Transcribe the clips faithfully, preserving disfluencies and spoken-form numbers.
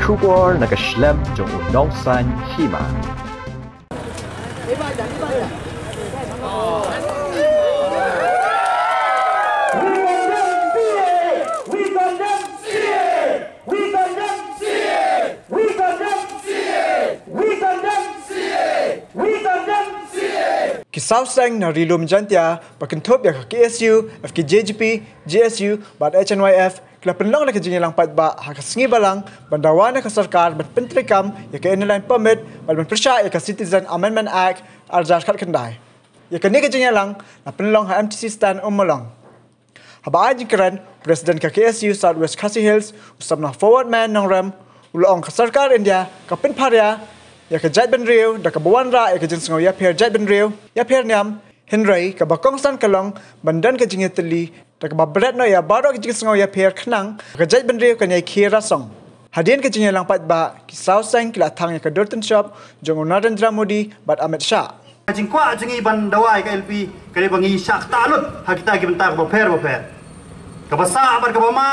Khubor na ka shlem jong u nongsan hima. Ki saw seng na Ri Lum Jaintia ba kynthup ïa ka K S U, F K J G P, G S U bad H N Y F ki la pynlong da ka jingïalang paidbah ha ka sngi Balang ban dawa na ka sorkar ban pyntreikam ïa ka Inner Line Permit bad ban pyrshah ïa ka Citizen Amendment Act ar hajar khatkhyndai. Ïa kane ka jingïalang la pynlong ha M T C Stand Ummulong. Haba ai jingkren, President ka K S U South West Khasi Hills, u Samla Forwardman Nongrem, u la ong ka sorkar India ka pynpharia ïa ka jaitbynriew da kaba wanrah ïa ka jingsngew ïapher jaitbynriew, ïapher niam, hynrei kaba kongsan ka long ban don ka jingïatylli da kaba bret noh ïa baroh ka jingsngew ïapher khnang ka jaitbynriew kan ïai khie rasong. Hadien ka jingïalang paidbah, ki saw seng ki la thang ïa ka dur tynshop jong u Narendra Modi bad Amit Shah. Ka jingkwah jong ngi ban dawa ïa ka I L P ka dei ba ngi shah ktah lut ha kita ki bynta kaba pher ba pher. Kaba sah bad kaba ma,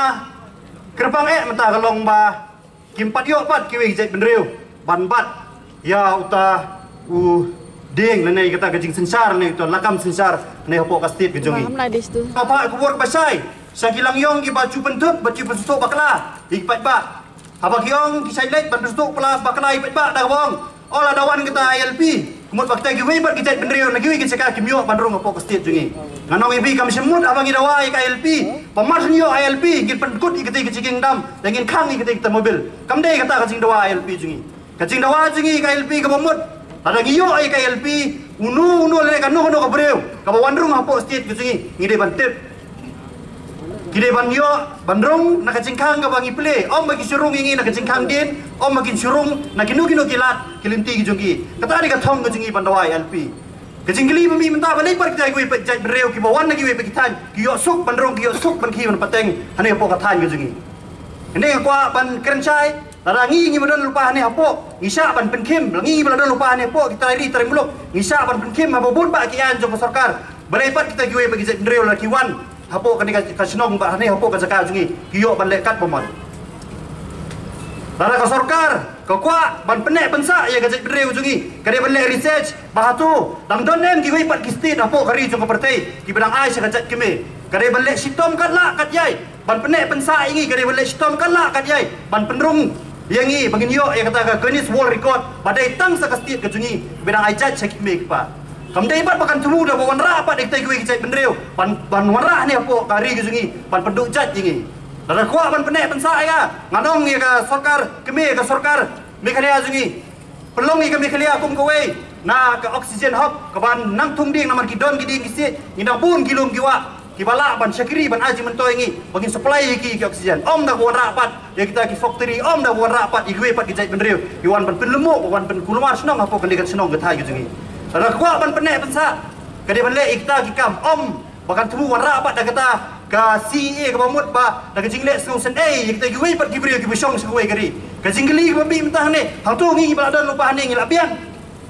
kyrpang eh mynta ka long ba kim pat ïoh pat kiwei ki jaitbynriew ban bat ïa uta u dieng lane kata ka jingsynshar lane uta lakam synshar ne hapoh ka state ka jong ngi. Ka pha ka bor ba shai sha ki langïong kiba ju pynthut ba ju pynsuk bakla ïa ki paidbah. Haba ki ong ki shait leit ban pynsuk bakla ïa ki paidbah da kaba ong, oh, lada wan kata I L P, ka mut ba kita kiwei pat ki jaitbynriew na kiwei ki jaka kim ïoh ban rung hapoh ka state jong ngi. Ngan ong ïa phi, kam shym mut haba ngi dawa ïa ka I L P ba mar shu ïoh I L P ngin pynkut ïa kita ki checking dam, da ngin khang ïa kita ki Thermobile. Kam dei kata ka jingdawa I L P jong ngi. Ka jingdawa jong ngi ka I L P kaba mut, lada ngi ïoh ïa ka I L P, uno uno lane kano kano ka briew kaba wan rung hapoh state ka jong ngi, ngi dei ban tip. Ki dei ban ïoh ban rung na ka jingkhang kaba ngi plie, ym ba ki shu rung ïa ngi na ka jingkhang dien, ym ba ki shu rung na kino kino ki lad ki lynti ki jong ki. Kata dei ka thong ka jong ngi ban dawa ïa I L P. Ka jingkylli ba mih mynta, balei pat kita kiwei pat ki jaitbynriew kiba wan na kiwei pat ki thaiñ ki ïoh suk ban rung, ki ïoh suk ban khie ban pateng hangne hapoh ka thaiñ ka jong ngi? Hynrei nga kwah ban kren shai, lada ngi ngi ba don lypa hangne hapoh ngi shah ban pynkhim, lada ngi ngi ba la don lypa hangne hapoh ki trai ri trai muluk ngi shah ban pynkhim haba bun bah ki aiñ jong ka sorkar. Balei pat kita kiwei pat ki jaitbynriew lada ki wan hapoh kane ka, ka shnong bad hangne hapoh ka jaka jong ngi ki ïoh ban leh katba mon? Lada ka sorkar ka kwah ban pynneh pynsah ïa ka jaitbynriew jong ngi, ka dei ban leh research ba hato dang don em kiwei pat ki state hapoh ka ri jong ka pyrthei kiba dang ai sha ka jait kmie. Ka dei ban leh shitom katba lah katba ïai ban pynneh pynsah ïa ngi, ka dei ban leh shitom katba lah katba ïai ban pynrung ïa ngi ba ngin ïoh ïa kata ka Guinness World Record ba dei tang sa ka state ka jong ngi ba dang ai jait sha ki kmie ki kpa. Kam dei pat ba kan thmu da ba wanrah pat ïa kita kiwei ki jaitbynriew ban, ban wanrah hangne hapoh ka ri ka jong ngi ban pynduh jait ïa ngi. Lada kwah ban pynneh pynsah ïa ka, ngan ong ïa ka sorkar kmie, ïa ka sorkar Meghalaya jong ngi, pynlong ïa ka Meghalaya kum kawei na ka oxygen hub kaba nang thung dieng, namar ki don ki dieng ki siej, ngi dang bun ki lum ki wah kiba lah ban shakri ban ai jingmyntoi ïa ngi ba ngin supply ïa ki, ki oxygen. Ym da ba wanrah pat ïa kita ki factory, ym da ba wanrah pat ïa kiwei pat ki jaitbynriew ki wan ban pynlyngngoh, ba wan pynkulmar shnong hapoh kane ka shnong ka thaiñ ka jong ngi. Lada kwah ban pynneh pynsah, ka dei ban leh ïa kita ki kam, ym ba kan thmu wanrah pat da kata ka C A A kaba mut ba da ka jingleh sngewsynei ïa kita kiwei pat ki briew kiba shong sha kawei ka ri. Ka jingkylli kaba mih mynta hangne, hangto ngi ngi ba la don lypa hangne ngi la biang?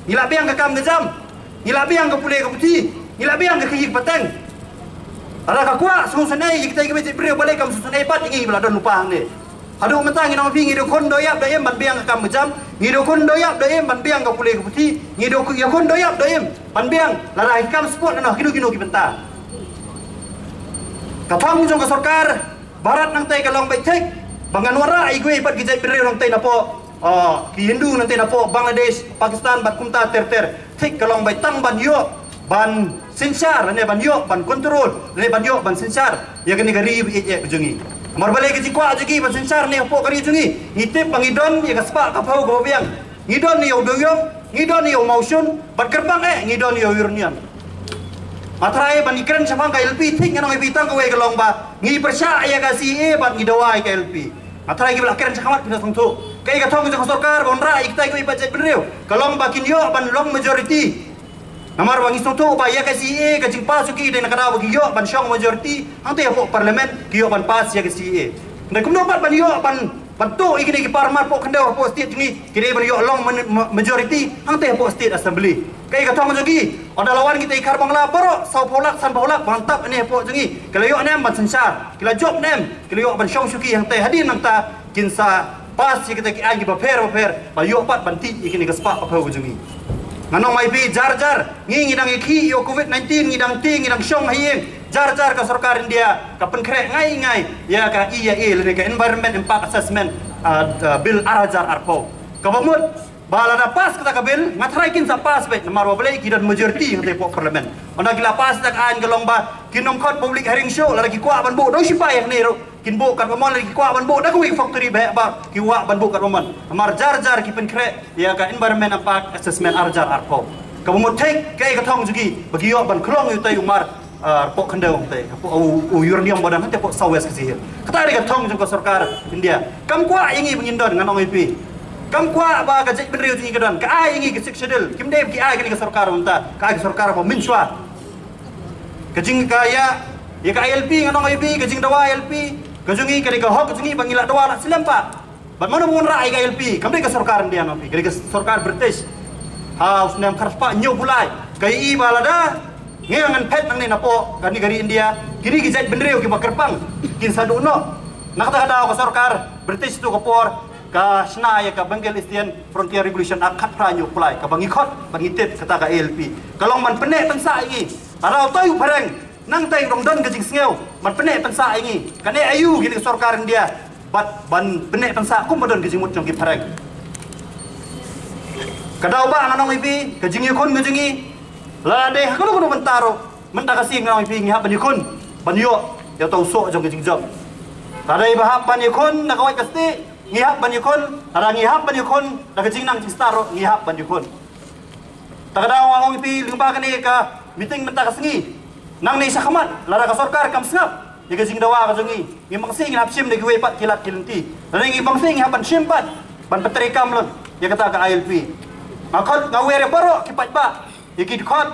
Ngi la biang ka kam ka jam, ngi la biang ka pule ka puthi, ngi la biang ka khih ka pateng. Lada ka kwah sngewsynei ïa kita kiwei ki briew, balei kam sngewsynei pat ïa ngi ba la don lypa hangne? Haduh mynta ngi nang pi ngi dei khun dei ïap dei im ban biang ka kam ka jam, ngi dei khun dei ïap dei im ban biang ka pule ka puthi, ngi dei khun, ïa khun dei ïap dei im ban biang lada ki kam sport na kino kino ki bynta. Ka thong jong ka sorkar Bharat nangtei ka long beit thik ba ngan wanrah ïa kiwei pat ki jaitbynriew nangtei napoh, ah, ki Hindu nangtei napoh Bangladesh, Pakistan bad kumta ter ter. Thik ka long beit tang ban ïoh ban synshar, lane ban ïoh ban control, lane ban ïoh ban synshar ïa kane ka ri ba ïeit eh ka jong ngi. Namar balei ka jingkwah jong ki ban synshar ne hapoh ka ri jong ngi? Ngi tip ba ngi don ïa ka spah ka phew kaba biang. Ngi don ïa u dewïong, ngi don ïa u mawshun, bad kyrpang eh ngi don ïa u uranium. Nga tharai ban ngi kren shaphang ka I L P, thik ngan ong ïa phi tang kawei ka long ba ngi pyrshah ïa ka C A A bad ngi dawa ïa ka I L P. Nga tharai kiba la kren shakhmat phin sngewthuh. Kaei ka thong jong ka sorkar ba wanrah ïa kita kiwei pat jaitbynriew? Ka long ba kin ïoh ban long majority. Namar ba ngi sngewthuh ba ïa ka C A A ka jingpass jong ki dei na ka daw ba ki ïoh ban shong majority hangtei hapoh parliament, ki ïoh ban pass ïa ka C A A. Hynrei kumno pat ban ïoh ban, ban tuh ïa kine ki parmar hapoh khyndew hapoh state jong ngi, ki dei ban ïoh long ma-, ma-, majority hangtei hapoh state assembly. Kaei ka thong jong ki? Ynda la wan kita ki khar bangla baroh, saw phew lak, san phew lak, ba ngi tap hangne hapoh jong ngi, ki la ïoh ne em ban synshar? Ki la jop ne em? Ki la ïoh ban shong shuki hangtei? Hadien nangta kin sa pass ïa kita ki aiñ kiba pher ba pher, ba ïoh pat ban tih ïa kine ki spah ka phew ka jong ngi. Ngan ong ma phi jar jar, ngi ngi dang ïakhih ïa u covid nineteen, ngi dang tih, ngi dang shong ha ïing. Jar jar ka sorkar India ka pynkhreh ngai ngai ïa ka E I A lane ka Environment Impact Assessment, ah, ah, Bill ar hajar arphew. Kaba mut ba lada pass kata ka bill, nga tharai kin sa pass beit namar ba balei, ki don majority hangtei hapoh parliament. Ynda ki la pass da ka aiñ ka long ba kin ym khot public hearing shuh, lada ki kwah ban buh da u shipai hangne ruh kin buh katba mon, lada ki kwah ban buh da kawei factory ba heh bah ki kwah ban buh katba mon. Namar jar jar ki pynkhreh ïa ka Environment Impact Assessment ar hajar arphew. Kaba mut thik kaei ka thong jong ki ba ki ïoh ban khlong ïa utei u mar, ah, hapoh khyndew hangtei, hapoh u, u uranium ba don hangtei hapoh South West Khasi Hills. Kata dei ka thong jong ka sorkar India. Kam kwah ïa ngi ba ngin don, ngan ong ïa phi. Kam kwah ba ka jaitbynriew jong ngi ka don. Ka ai ïa ngi ka Sixth Schedule. Kim dei ba ki ai kane ka sorkar mynta. Ka ai ka sorkar ba mynshuwa. Ka jing ka ïa, ïa ka I L P, ngan ong ïa phi, ka jingdawa I L P ka jong ngi ka dei ka hok ka jong ngi ba ngi lah dawa lah slem pat. Bad mano ba wanrah ïa ka I L P? Kam dei ka sorkar India, ngan ong ïa phi, ka dei ka sorkar British. Ha u snem khatspah hynñiewphew lai ka ïohi ba lada ngi ngan phet nangne napoh kane ka ri India, kine ki jaitbynriew kiba kyrpang kin sa duh noh. Na kata ka daw ka sorkar British tu ka por ka shna ïa ka Bengal Eastern Frontier Regulation Act khatphra hynñiewphew lai, kaba ngi khot, ba ngi tip kata ka I L P. Ka long ban pynneh pynsah ïa ngi. Lada utei u phareng nangtei u dang don ka jingsngew ban pynneh pynsah ïa ngi, kane aïu kine ka sorkar India bad ban pynneh pynsah kumba don ka jingmut jong ki phareng? Ka daw ba ngan ong ïa phi, ka jingïakhun ka jong ngi, lada dei ha kano kano mynta ruh, mynta ka sngi ngan ong ïa phi, ngi hap ban ïakhun ban ïoh ïa uta u soh jong ka jingjop. Lada dei ba hap ban ïakhun na ka wait ka stieh, ngi hap ban ïakhun. Lada ngi hap ban ïakhun da ka jingnang jingstad ruh, ngi hap ban ïakhun. Ta ka daw nga ong ïa phi lyngba kane ka meeting mynta ka sngi, nangne shakhmat, lada ka sorkar kam sngap ïa ka jingdawa ka jong ngi, ngi bang sih ngin hap shim da kiwei pat ki lad ki lynti. Lada ngi bang sih ngi hap ban shim pat ban pyntreikam lut ïa kata ka I L P. Nga khot nga wer ïa baroh ki paidbah, ïa ki dkhot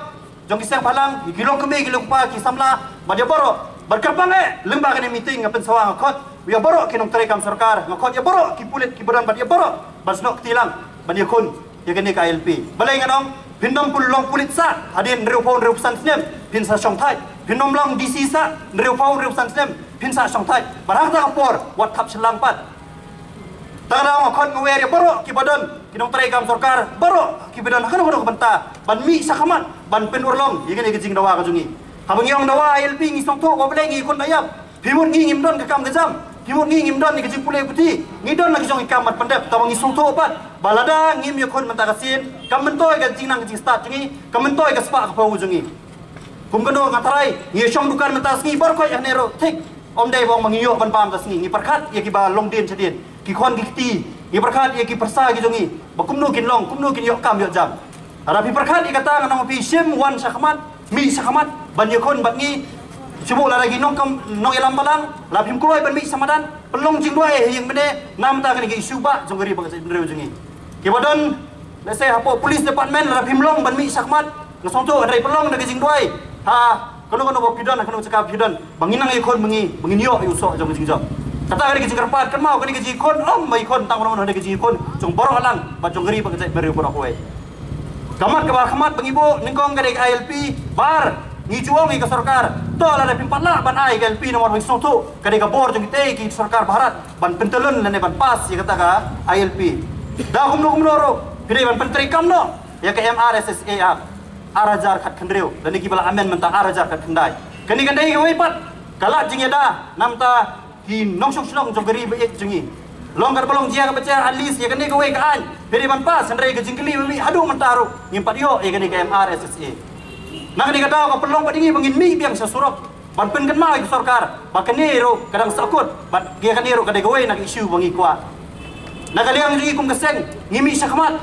jong ki seng bhalang, ïa ki longkmie ki longkpa, ki samla, bad ïa baroh, bad kyrpang eh lyngba kane meeting nga pynsawa, nga khot ïa baroh ki nongtreikam sorkar, nga khot ïa baroh ki pulit kiba don bad ïa baroh ban snoh kti lang ban ïakhun ïa kane ka I L P. Balei ngan ong? Phin ym pul long pulit sah hadien hynriewphew hynriewphew san snem phin sa shongthait. Phin ym long D C sah hynriewphew hynriewphew san snem phin sa shongthait. Bad ha kata ka por wat thap shyllang pat. Ta ka daw nga khot nga wer ïa baroh kiba don ki nongtreikam sorkar, baroh kiba don ha kano kano ka bynta ban mih shakhmat ban pynurlong ïa kane ka jingdawa ka jong ngi. Haba ngi ong dawa I L P ngi sngewthuh ba balei ngi ïakhun da ïap. Phi mut ngi ngim don ka kam ka jam, phi mut ngi ngim don ïa ka jingpule puthi, ngi don la ki jong ki kam ban pyndep, tangba ngi sngewthuh pat ba lada ngim ïakhun mynta ka sien kam myntoi ka jingnang ka jingstad jong ngi, kam myntoi ka spah ka phew jong ngi. Kum kano nga tharai ngi shong dukan mynta sngi, baroh khoit hangne ruh thik. Ym dei ba ong ba ngi ïoh ban bam ta sngi, ngi pyrkhat ïa kiba long dien shadien, ki khon ki kti, ngi pyrkhat ïa ki pyrsa ki jong ngi ba kumno kin long, kumno kin ïoh kam ïoh jam. Lada phi pyrkhat ïa kata ngan ong phi shim wan shakhmat, mih shakhmat ban ïakhun bad ngi. Shu buh lada ki nongkam nongïalam balang, lada phim kloi ban mih sha madan, pynlong jingduwai ha ïing mynne, namar kane ka issue ba jong ka ri bad ka jaitbynriew jong ngi. Kiba don, let's say, hapoh police department, lada phim long ban mih shakhmat, nga sngewthuh hynrei pynlong da ka jingduwai ha kano kano ba phi don, ha kano ka jaka phi don, ba ngin nang ïakhun ba ngi, ba ngin ïoh ïa u soh jong ka jingjop. Kata ka dei ka jingkyrpad, kynmaw kane ka jingïakhun ym ba ïakhun tang kano kano, ka dei ka jingïakhun jong baroh lang bad jong ka ri bad ka jaitbynriew baroh kawei. Ka mat kaba khmat ba ngi buh nyngkong ka dei ka I L P, bar ngi ju ong ïa ka sorkar, to lada phim pat lah ban ai ka I L P namar ba ngi sngewthuh ka dei ka bor jong kitei ki sorkar Bharat ban pyntyllun lane ban pass ïa kata ka I L P. Da kumno kumno ruh phi dei ban pyntreikam noh ïa ka M R S S A Act ar hajar khathynriew lane kiba la amend mynta ar hajar khatkhyndai. Kane kan dei kawei pat ka lad jingïada namar ki nongshong shnong jong ka ri ba ïeit jong ngi. Long kaba long jia kaba jia, at least ïa kane kawei ka aiñ phi dei ban pass, hynrei ka jingkylli ba mih haduh mynta ruh ngim pat ïoh ïa kane ka M R S S A. Na kane ka daw ka pynlong pat ïa ngi ba ngin mih biang sha surok ban pynkynmaw ïa ka sorkar ba kane ruh ka dang sahkut bad ïa kane ruh ka dei kawei na ka issue ba ngi kwah. Na ka liang jong ngi kum ka seng ngi mih shakhmat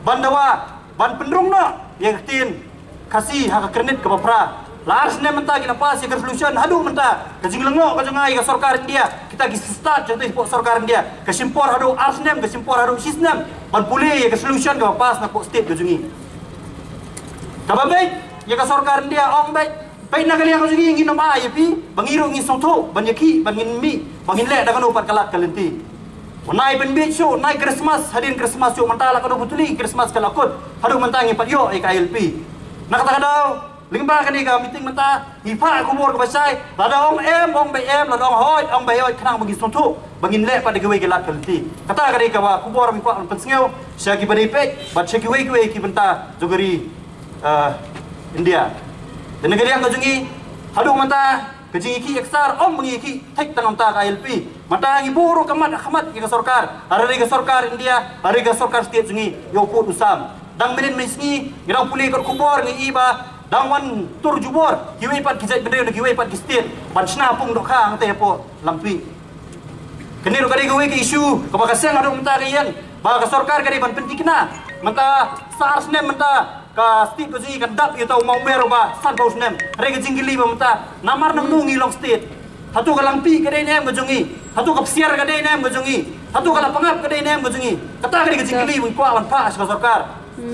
ban dawa ban pynrung noh ïa ka ktien Khasi ha ka kyrnit kaba phra. La ar snem mynta ki la pass ïa ka resolution, haduh mynta ka jinglyngngoh ka jong nga ïa ka sorkar India, kita ki stad jong ka sorkar India, ka shim por haduh ar snem, ka shim por haduh shi snem ban pule ïa ka resolution kaba pass na ka state ka jong ngi. Kaba beit ïa ka sorkar India ong beit, beit na ka liang ka jong ngi ngin ym ai ïa phi, ba ngi ruh ngi sngewthuh ban ïakhih, ban ngin mih, ban ngin leh da kano pat ka lad ka lynti. Nai pynbiej shuh, nai Christmas, hadien Christmas shuh mynta la kano ba tuli Christmas ka la kut. Haduh mynta ngim pat ïoh ïa ka I L P. Na kata ka daw Lyngba kane ka meeting mynta, ngi phah khubor kaba shai, lada ong em, ong ba em, lada ong hooid, ong ba hooid, khnang ba ngin sngewthuh ba ngin leh pat da kiwei ki lad ki lynti. Kata ka dei kaba khubor ba ngi kwah ban pynsngew sha kiba dei peit bad sha kiwei kiwei ki bynta jong ka ri, eh, India. Te na ka liang ka jong ngi, haduh mynta ka jingïakhih ïaksar ym ba ngi ïakhih thik tang mynta ka I L P. Mynta ngi buh ruh ka mat ka mat ïa ka sorkar, hynrei ka sorkar India, hynrei ka sorkar state jong ngi ïa u pud u sam. Dang mynnin mynsngi ngi dang pule kot khubor ngi i ba dang wan tur jubor kiwei pat ki jaitbynriew na kiwei pat ki state ban shna pung dohkha hangtei hapoh Langpih. Kane ruh ka dei kawei ka issue kaba ka seng haduh mynta ka ïeng ba ka sorkar ka dei ban pynthikna. Mynta sa ar snem mynta ka state ka jong ngi kan dap ïa uta u mawmer uba sanphew snem. Hynrei ka jingkylli ba mynta, namar nangno ngi long state? Hato ka Langpih ka dei ne em ka jong ngi? Hato ka Psiar ka dei ne em ka jong ngi? Hato ka Lapangap ka dei ne em ka jong ngi? Kata ka dei ka jingkylli ba ngi kwah ban phah sha ka sorkar.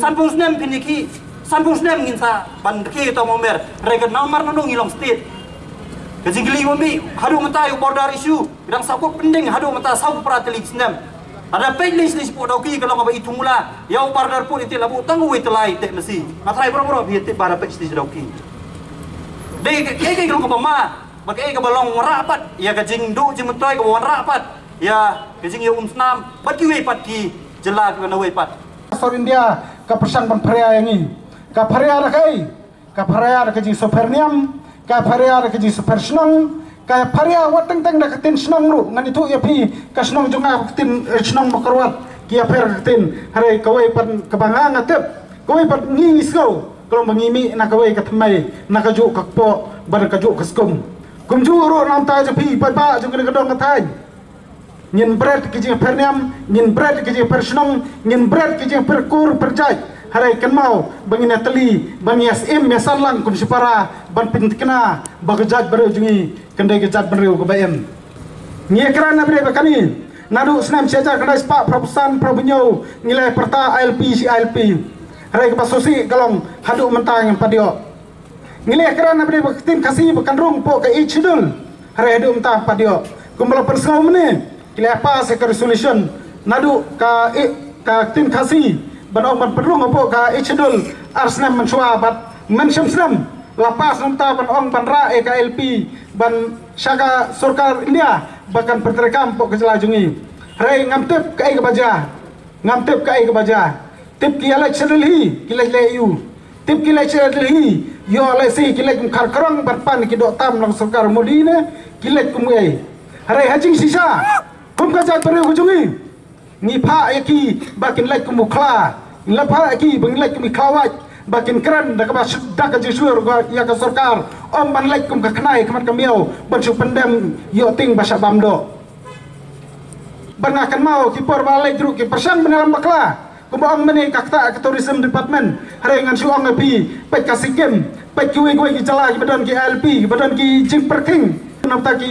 Sanphew snem phin ïakhih, sanphew snem ngin sa ban rkhie uta u mawmer. Hynrei ka namar nangno ngi long state? Ka jingkylli ba mih haduh mynta ïa u border issue, ka dang sahkut pending haduh mynta sawphew phra tylli ki snem. Lada peit lei lei shapoh Dawki ka long kaba i thungla, ïa u border put ïa te la buh tang uwei tylli te masi. Nga tharai baroh baroh phi ïa tip ba lada peit lei sha Dawki. Dei kaei kaei ka long kaba ma, bad kaei kaba long wanrah pat ïa ka jingduh jingmyntoi, kaba wanrah pat ïa ka jingïaumsnam bad kiwei pat ki jylla kiba na wei pat. Sor India ka pyrshang ban pharia ïa ngi. Ka pharia da kaei? Ka pharia da ka jingsngewpher niam, ka pharia da ka jingsngewpher shnong, ka pharia wat teng teng da ka ktien shnong ruh. Ngan ïathuh ïa phi, ka shnong jong nga ka ktien, eh, shnong Mawkyrwat ki ïapher ka ktien. Hynrei kawei pat kaba nga nga tip, kawei pat ngi ngi sngew ka long ba ngi mih na kawei ka thymmai, na kajuh ka kpoh bad na kajuh ka skum. Kumjuh ruh na ka bynta jong phi paidbah jong kane ka dong ka thaiñ. Ngin bret ki jingpher niam, ngin bret ki jingpher shnong, ngin bret ki jingpher kur pher jait. Hynrei kynmaw ba ngin ïatylli, ba ngin ïasyiem ïasanlang kum shipara ban pynthikna ba ka jaitbynriew jong ngi kan dei ka jaitbynriew kaba im. Ngi ïakren ha ba dei ba kane, naduh snem shi hajar khyndai spah phraphew san phraphew hynñiew ngi la pyrta I L P shi I L P. Hynrei kaba sngewsih ka long haduh mynta ngim pat ïoh. Ngi la ïakren ha ba dei ba ka ktien Khasi ba kan rung hapoh ka Eighth Schedule. Hynrei haduh mynta pat ïoh. Kumba la pynsngew mynne, ki la pass ïa ka resolution naduh ka, eh, ka ktien Khasi ban ong ban pynrung hapoh ka Eighth Schedule ar snem mynshuwa bad mynshem snem la pass na mynta ban ong ban rah ïa ka I L P ban sha ka sorkar India ba kan pyntreikam hapoh ka jylla jong ngi. Hynrei ngam tip kaei kaba jia. Ngam tip kaei kaba jia. Tip ki ïaleit sha Delhi, ki leit leh aiu? Tip ki leit sha Delhi, ïoh lehse ki leit kum khar krong ban pan ki doh tam na ka sorkar Modi ne ki leit kum ei? Hynrei ha jingshisha, kum ka jaitbynriew ka jong ngi, ngi phah ïa ki ba kin leit kum u khla, ngi la phah ïa ki ba kin leit kum i khlawait, ba kin kren da kaba shu, da ka jingshlur ïa ka sorkar, ym ban leit kum ka khnai khmat ka miaw ban shu pyndem ïoh tieng ba shah bam doh. Bad nga kynmaw ki por ba leit ruh ki pyrshang ban ïalam bakla. Kumba ong mynne ka ktah ka tourism department. Hynrei ngan shu ong ïa phi, peit ka Sikkim, peit kiwei kiwei ki jylla kiba don ki I L P, kiba don ki jingpyrkhing. Namar ki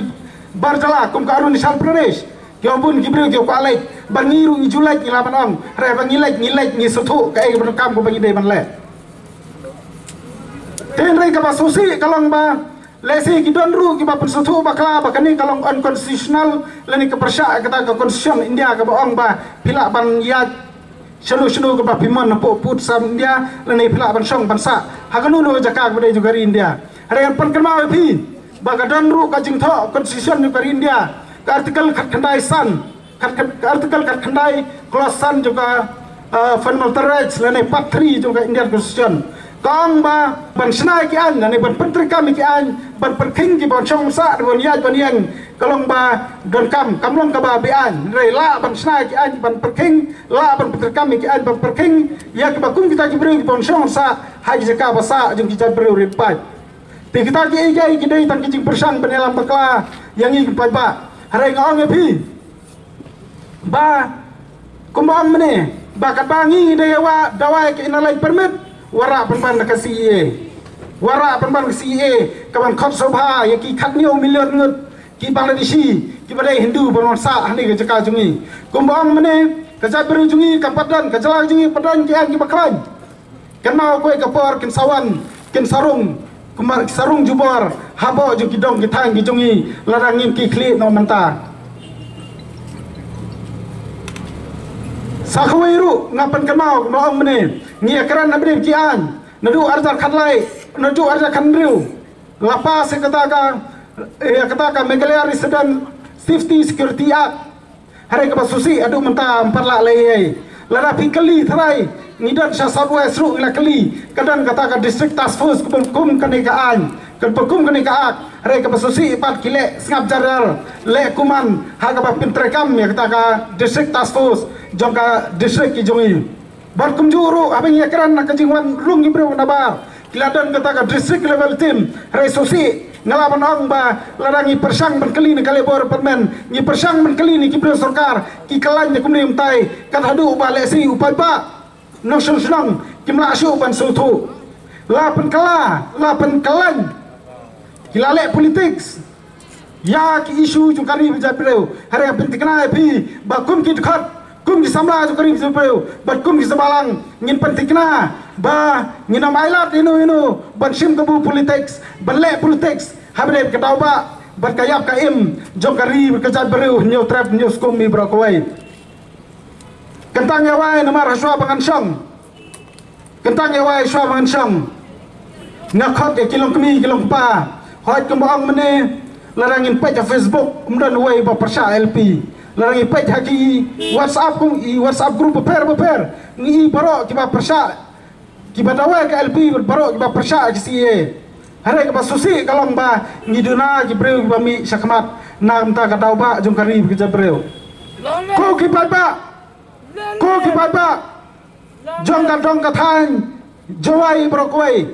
bar jylla kum ka Arunachal Pradesh, ki ong bun ki briew ki kwah leit. Ba ngi ruh ngi ju leit, ngi lah ban ong. Hynrei ba ngi leit, ngi leit ngi sngewthuh kaei kaba donkam kaba ngi dei ban leh. Te hynrei kaba sngewsih ka long ba lehse ki don ruh kiba pynsngewthuh bakla ba kane ka long unconstitutional lane ka pyrshah ïa kata ka constitution India kaba ong ba phi lah ban ïaid shano shano kaba phi mon hapoh pud sam India lane phi lah ban shong ban sah ha kano kano ka jaka kaba dei jong ka ri India. Hynrei ngan pynkynmaw ïa phi ba ka don ruh ka jingthoh constitution jong ka ri India, ka article khatkhyndai san, khat, khat, ka article khatkhyndai, clause san jong ka, uh, fundamental rights lane part three jong ka Indian Constitution. Ka ong ba ban shna ïa ki aiñ lane ban pyntreikam ïa ki aiñ ban pyrkhing kiba shong sah, ban ïaid ban ïeng, ka long ba donkam, kam long kaba beaiñ. Hynrei lah ban shna ïa ki aiñ ban pyrkhing, lah ban pyntreikam ïa ki aiñ ban pyrkhing ïa kiba kum kita ki briew kiba shong sah ha ki jaka ba sah jong ki jaitbynriew rit paid. Te kita kiei kiei ki dei tang ki jingpyrshang ban ïalam bakla ïa ngi ki paidbah. Hynrei nga ong ïa phi ba kumba ong mynne ba katba ngi dei ïa wa dawa ïa ka Inner Line Permit, wanrah pynban da ka C A A. Wanrah pynban ka C A A kaban khot sngewbha ïa ki khatñiew million ngut ki Bangladeshi kiba dei Hindu ban wan sah hangne ka jaka jong ngi. Kumba ong mynne ka jaitbynriew jong ngi kam pat don, ka jylla jong ngi pat don ki aiñ kiba khlaiñ. Kynmaw kawei ka por kin sa wan, kin sa rung, kumba ki sa rung jubor hapoh jong ki dong ki thaiñ ki jong ngi lada ngim ki khlieh noh mynta. Sa kawei ruh nga pynkynmaw kumba ong mynne, ngi ïakren ha ba dei ki aiñ naduh ar hajar khatlai Naduh ar hajar khathynriew la pass ïa kata ka, ïa kata ka Meghalaya Resident Safety Security Act. Hynrei kaba sngewsih haduh mynta ym pat lah leh ei. Lada phi kylli tharai ngi don sha South West ruh ngi la kylli, ka don kata ka District Task Force kaba kum kane ka aiñ, kaba kum kane ka act. Hynrei kaba sngewsih pat ki leh sngap jar jar, leh kuman ha kaba pyntreikam ïa kata ka District Task Force jong ka district ki jong ngi. Bad kumjuh ruh haba ngi ïakren na ka jingwan rung ki briew nabar, ki la don kata ka district level team. Hynrei sngewsih, nga lah ban ong ba lada ngi pyrshang ban kylli na ka Labour Department, ngi pyrshang ban kylli na ki briew sorkar, ki kylla da kumne kumtai, kat haduh ba lehse u paidbah nongshong shnong kim lah shuh ban sngewthuh. La pynkylla, la pynkylla, ki la leh politics ïa ki issue jong ka ri bad ka jaitbynriew. Hynrei nga pynthikna ïa phi ba kum ki dkhot, kum ki samla jong ka ri bad ka jaitbynriew bad kum ki samla lang, ngin pynthikna ba ngin ym ailad ïano ïano ban shim kabu politics, ban leh politics ha bynta ka daw ba bad ka ïap ka im jong ka ri bad ka jaitbynriew, Hynñiewtrep Hynñiewskum, i baroh kawei. Kyntang ïa wei namar hashwa ba ngan shong, kyntang ïa wei shuwa ba ngan shong, nga khot ïa ki longkmie ki longkpa. Hooid, kumba ong mynne, lada ngin peit ha Facebook ym don uwei ba pyrshah LP. Lada ngin peit ha ki WhatsApp, kum i WhatsApp group bapher bapher, ngi i baroh kiba pyrshah, kiba dawa ka LP, baroh kiba pyrshah ki CAA. Hynrei kaba sngewsih ka long ba ngi duna ki briew kiba mih shakhmat na ka bynta ka daw ba jong ka ri bad ka jaitbynriew. Ko ki paidbah, ko ki paidbah jong ka dong ka thaiñ Jowai baroh kawei,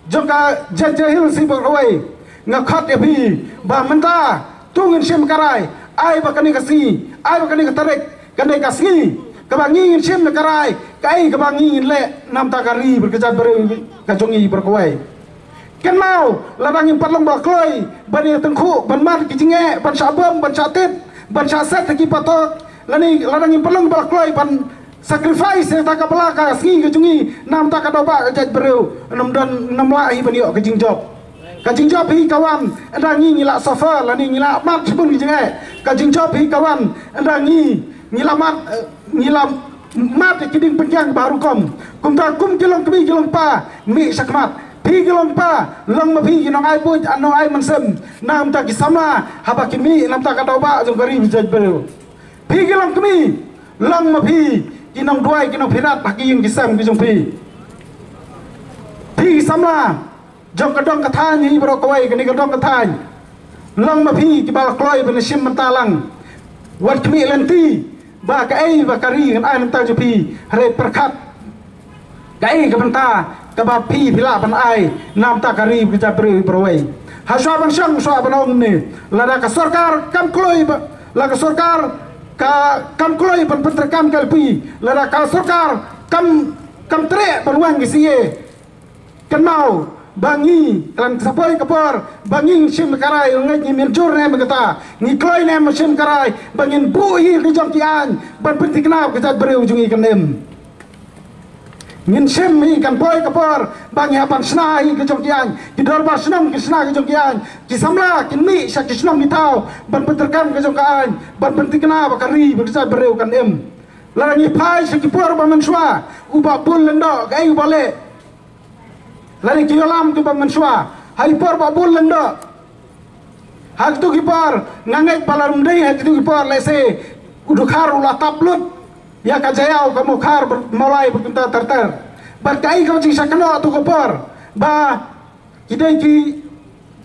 jong ka Jaintia Hills baroh kawei, nga khot ïa phi ba mynta to ngin shim ka rai, ai ba kane ka sngi, ai ba kane ka tarik, kane ka sngi kaba ngi ngin shim ka rai, kaei kaba ngi ngin leh na bynta ka ri bad ka jaitbynriew ka jong ngi baroh kawei. Kynmaw, lada ngim pat long ba la kloi ban ïa tyngkhuh, ban mad ki jingeh, ban shah bom, ban shah tit, ban shah set ha ki patok, lane lada ngim pat long ba la kloi ban sacrifice ïa kata ka bala ka sngi ka jong ngi na bynta ka daw ba ka jaitbynriew, ym don, ym lah hi ban ïoh ka jingjop. Ka jingjop hi ka wan ynda ngi ngi la suffer, lane ngi la mad shibun ki jingeh. Ka jingjop hi ka wan ynda ngi ngi la mad, eh, ngi la mad ki dieng pynkiang ba rukom. Kumta kum ki longkmie ki longkpa, mih shakhmat. Phi ki longkpa, long ma phi ki nongai buit, nongai mynsiem na bynta ki samla haba ki mih na bynta ka daw ba jong ka ri bad ka jaitbynriew. Phi ki longkmie, long ma phi ki nongduwai ki nongpyrkhat ha ki ïing ki sem ki jong phi. Phi ki samla jong ka dong ka thaiñ hi baroh kawei, kane ka dong ka thaiñ, long ma phi kiba la kloi ban shim bynta lang. Wat khmih lynti ba kaei ba ka ri kan ai na bynta jong phi, hynrei pyrkhat kaei ka bynta kaba phi phi lah ban ai na bynta ka ri bad ka jaitbynriew baroh kawei. Hashwa ban shong, shuwa ban ong ne, lada ka sorkar kam kloi ba, lada ka sorkar ka kam kloi ban pyntreikam ka LP, lada ka sorkar kam, kam treh ban weng ki CAA, kynmaw ba ngi, kan sa poi ka por ba ngi shim ka rai, ngeit ngi mynjur ne em kata, ngi kloi ne em shim ka rai ba ngin buh hi ki jong ki aiñ ban pynthikna ka jaitbynriew jong ngi kan im. Ngin shim hi, kan poi ka por ba ngi hap ban shna hi ki jong ki aiñ, ki dorbar shnong kin shna ki jong ki aiñ, ki samla kin mih sha ki shnong ki thaw ban pynthikna ki jong ki aiñ, ban pynthikna ba ka ri bad ka jaitbynriew kan im. Lada ngi phai sha ki por ba mynshuwa, u Bah Bull Lyngdoh kaei u ba leh? Lada ki ïalam ki ba mynshuwa ha ki por Bah Bull Lyngdoh, ha kito ki por nga ngeit ba la rum dei ha kito ki por lehse u Dkhar u la tap lut ïa ka Jaïaw, ka Mawkhar, Mawlai bad kumta ter ter. Bad kaei ka jingshah kynnoh to ka por ba ki dei ki,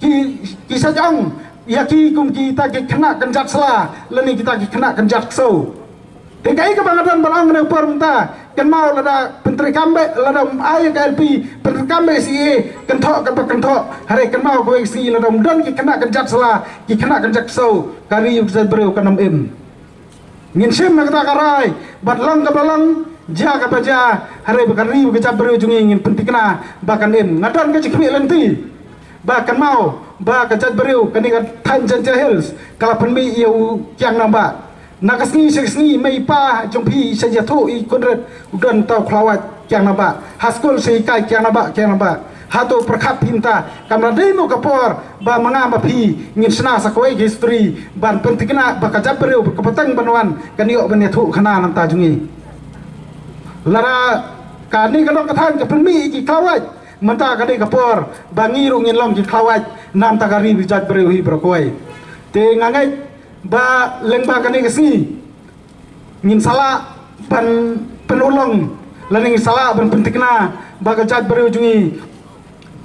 ki, ki shah ong ïa ki kum kita ki khynnah kynjat sla lane kita ki khynnah kynjat ksew. Te kaei kaba nga don ban ong ha kane ka por mynta, kynmaw lada pyntreikam beit, lada ym ai ka LP, pyntreikam beit CAA, kynthoh kaba kynthoh, hynrei kynmaw kawei ka sngi lada ym don ki khynnah kynjat sla, ki khynnah kynjat ksew, ka ri ka jaitbynriew kan ym im. Ngin shim na kata ka rai, bad long kaba long, jia kaba jia, hynrei ba ka ri ka jaitbynriew jong ngi ngin pynthikna ba kan im. Nga don ka jingkhmih lynti ba kynmaw ba ka jaitbynriew kane ka thaiñ Jaintia Hills ka la pynmih ïa u Kiang Nangbah. Na ka sngi sha ka sngi, mei pa jong phi sa ïathuh, i Conrad u don tau khlawait Kiang Nangbah. Ha skul sa hikai Kiang Nangbah, Kiang Nangbah. Hato pyrkhat phi mynta kam la dei mo ka por ba ma nga ma phi ngin shna sa kawei ka history ban pynthikna ba ka jaitbynriew ka pateng ban wan kan ïoh ban ïathuh khana na bynta jong ngi? Lada kane ka dong ka thaiñ ka pynmih ïa ki khlawait, Mynta ka dei ka por ba ngi ruh ngin long ki khlawait namar ka ri bad ka jaitbynriew hi baroh kawei. Te nga ngeit ba lyngba kane ka sngi ngin sa lah ban pynurlong lane ngin sa lah ban pynthikna ba ka jaitbynriew jong ngi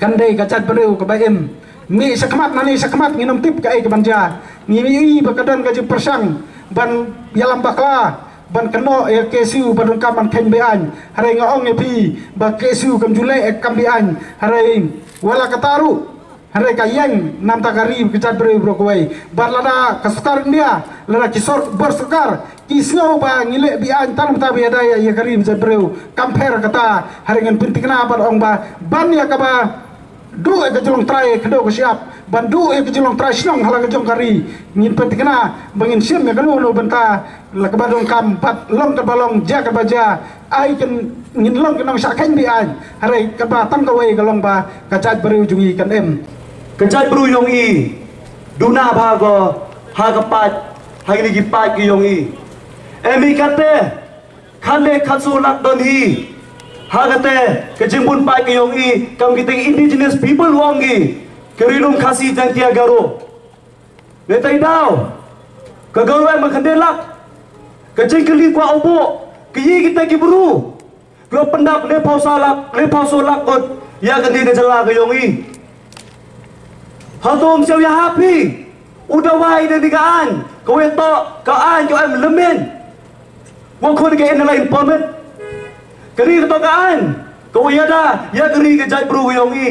kan dei ka jaitbynriew kaba im. Ngi shakhmat, ngi shakhmat ngin ym tip kaei kaban jia. Ngi ïohi ba ka don ka jingpyrshang ban ïalam bakla ban kynnoh ïa ka KSU ba donkam ban kheiñ be-aiñ. Hynrei nga ong ïa phi ba ka KSU kam ju leh ïa ka kam be-aiñ. Hynrei wat la katta ruh, hynrei ka ïeng namar ka ri bad ka jaitbynriew baroh kawei. Bad lada ka sorkar India, lada ki sor-, bor sorkar ki sngew ba ngi leh be-aiñ tang namar ba ïada ïa ka ri bad ka jaitbynriew, kam pher kata. Hynrei ngan pynthikna bad ong ba ban ïa kaba duh ïa ka jinglong trai khyndew ka shyiap, ban duh ïa ka jinglong trai shnong ha la ka jong ka ri. Ngin pynthikna ba ngin shim ïa kano kano bynta la kaba donkam bad long kaba long, jia kaba jia. Ai kin ngin long ki nongshah kheiñ be-aiñ, hynrei kaba tang kawei ka long ba ka jaitbynriew jong ngi kan im. Ka jaitbynriew jong ngi duna bha ko ha ka paid, ha kine ki paid ki jong ngi. Em hi kata, khatlai khatsoo lak don hi. Ha kata ka jingbun paid ki jong ngi, kam kita indigenous people ong ngi, ka Ri Lum Khasi Jaiñtia Garo. Neitai daw ka Garo em khyndai lak. Ka jingkylli kwah u buh, kaei kita ki bru kiba pyndap laiphew saw lak, laiphew saw lak ngut ïa kane ka jylla ka jong ngi. Hato ym siew ïahap hi u dawai da kane ka aiñ, kawei toh ka aiñ ka em lymmen. Wa khun ka Inner Line Permit. Kane ka toh ka aiñ kawei ïada ïa ka ri ka jaitbru ka jong ngi.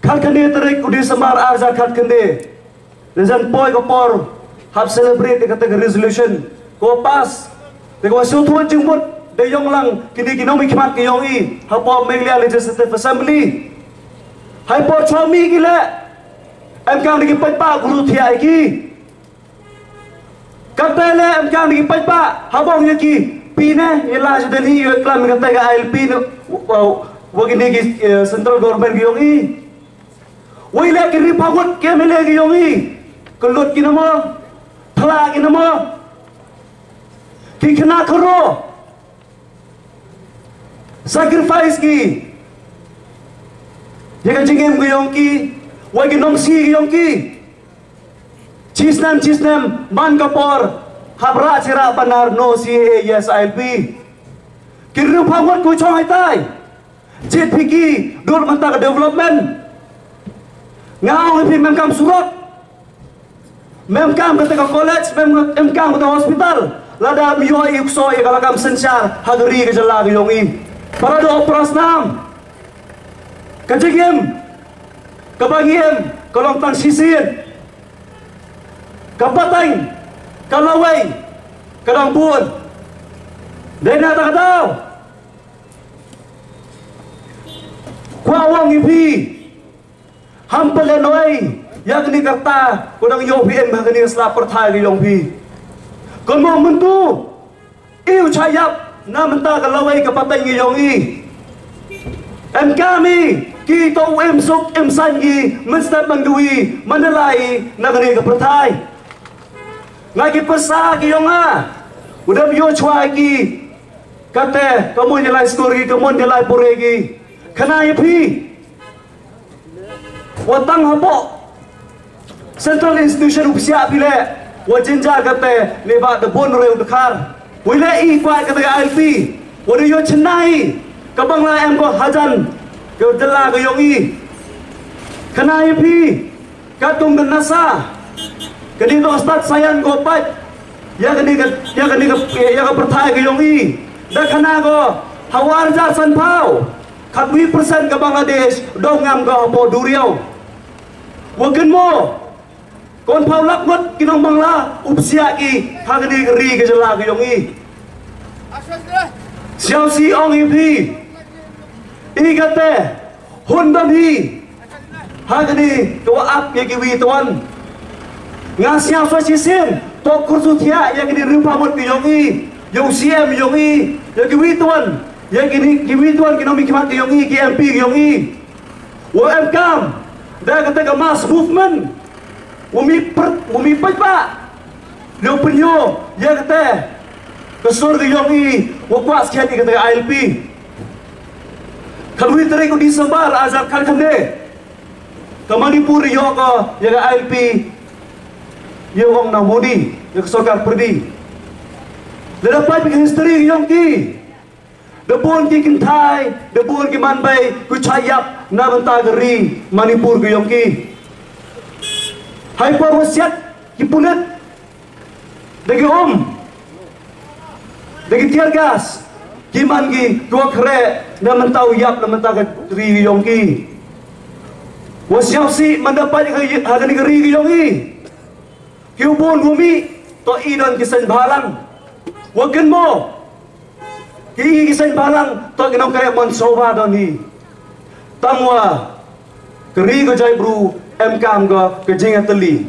Khatkhyndai tarik u December ar hajar khatkhyndai, la jan poi ka por hap celebrate ïa kata ka resolution kawa pass. Te kawa sngewthuh jingmut da ïong lang kine ki nongmihkhmat ki jong ngi hapoh Meghalaya Legislative Assembly. Hapoh chwa mih ki leh, em kam da ki paidbah kyrkhu thiah ïa ki. Kata leh em kam da ki paidbah, haba ong ïa ki, phi ne, ïa la jadon hi ïa klam kata ka I L P ne, wa, wa kine ki, eh, central government ki jong ngi. Wei leh ki ri pawut ki M L A ki jong ngi. Ka lut ki namo, thla ki namo. Ki khynnah khynroo sacrifice ki ïa ka jingim ka jong ki, wei ki nongsi ki jong ki. Chisnem chisnem man ka por hap rah chi rah ban nar no C A A yes I L P. Ki ri pawut ku chong haitai. Jied phi ki dur mynta ka development. Nga ong ïa phi mem kam surok. Mem kam kata ka college, mem, mem kam kata hospital. Lada ym ïoh ïa u ksoh ïa ka la kam synshar ha ka ri ka jylla ka jong ngi. Para doh para snam. Ka jingim kaba ngi im ka long tang shisien. Ka pateng ka lawei ka dang bun. Dei na kata ka daw kwah ong ïa phi. Ham pynlehnohei ïa kane ka rta ko dang ïoh phi em ha kane ka sla pyrthai ka jong phi. Kynmaw mynta i u chah ïap na mynta ka lawei ka pateng ka jong i. Em kam i ki to u im suk im saiñ i mynstep man ka wi man da lai na kane ka pyrthai. Nga ki pyrsa ki jong nga u dep ïoh chwa ki. Kate ka mon ïa lai skur ki, ka mon ïa lai pure ki. Khana ïa phi. Wa tang hapoh central institution u psiah phi leh wa jynjar kate ne ba da bun riew dkhar. Wi leh i kwah kate ka I L P wa da ïoh chennai ka bangla em ko hajan ka jylla ka jong i. Khana ïa phi. Katkum ka NASA kane ka stad saian ko pat ïa kane ka, ïa kane ka, ïa ka pyrthai ka jong i. Da khana ko ha ar hajar sanphew khatwi percent ka Bangladesh dong ngam ko hapoh duriaw. Wa kynmaw ko phew lak ngut ki nong Bangla u psiah ki ha kane ka ri ka jylla ka jong i. Siaw si ong i phi i kate hun don hi. Ha kane ka wa ap ïa kiwi tuan. Nga siaw sa shisien to kursu thiah ïa kane ri pamut ki jong i, ïa u C M jong i, ïa kiwi tuan, ïa kine kiwi tuan ki nongmihkhmat ki jong i, ki M P ki jong i. Wa em kam da kata ka mass movement. Wa mi pert, wa mi peit ba ïa u pynïoh ïa kata ka sur ka jong i wa kwah skhem ïa kata ka I L P. Khatwei tarik u December ar hajar khatkhynde, ka Manipur ïoh ka ïa ka I L P, ïa u ong na Modi, ïa ka sorkar pyrdi. Lada peit ka history ka ïong ki, da bun ki kynthai, da bun ki manbei ki shah ïap na bynta ka ri Manipur ka ïong ki. Hapoh wa siat ki pulit da ki um, da ki tear gas, ki man ki kwah khreh na bynta u ïap, na bynta ka ri ka ïong ki. Wa siat shi man da peit ha kane ka ri ka ïong ki, ki u bun wa mih, to i don ki seng bhalang. Wa kynmaw, ki i ki seng bhalang, to ki nongkreh mon sawba don hi. Tangwa ka ri ka jaitbru em kam ka, ka jingïatylli.